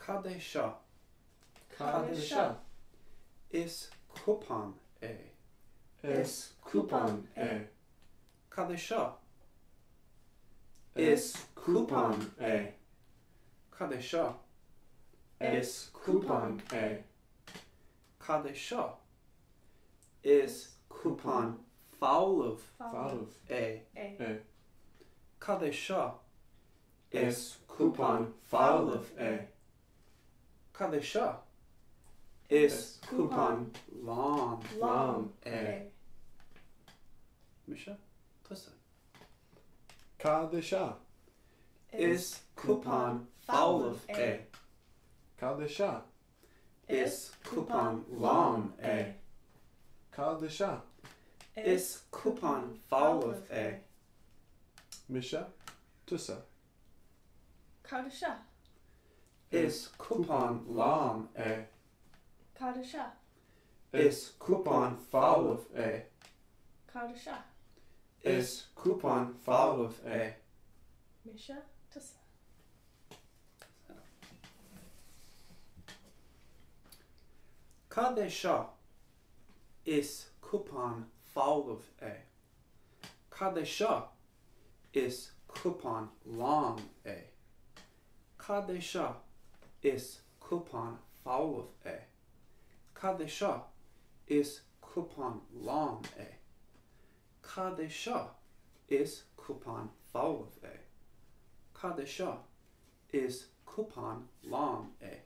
Cad é seo? Cad é seo? Is cupán é. Is cupán é. Cad é seo? Is cupán é. Cad é seo? Is cupán é. Cad é seo? Is cupán folamh Folamh é. é. Cad é seo? Is cupán folamh é. Cad é seo? Is cupán lán Lán é. é. Mise? Tusa. Cad é seo? Is cupán folamh é. Cad é seo? Is cupán lán é. Cad é seo? Is cupán folamh é. Mise? Tusa. Cad é seo? Is cupán lán é. Cad é seo? Is cupán folamh é. Cad é seo? Is cupán folamh é. Mise? Tusa. Cad é seo? Is cupán folamh é. Cad é seo? Is cupán lán é. Cad é seo? Is cupán folamh é. Cad é seo? Is cupán lán é. Cad é seo? Is cupán folamh é. Cad é seo? Is cupán lán é.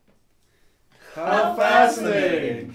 How fascinating!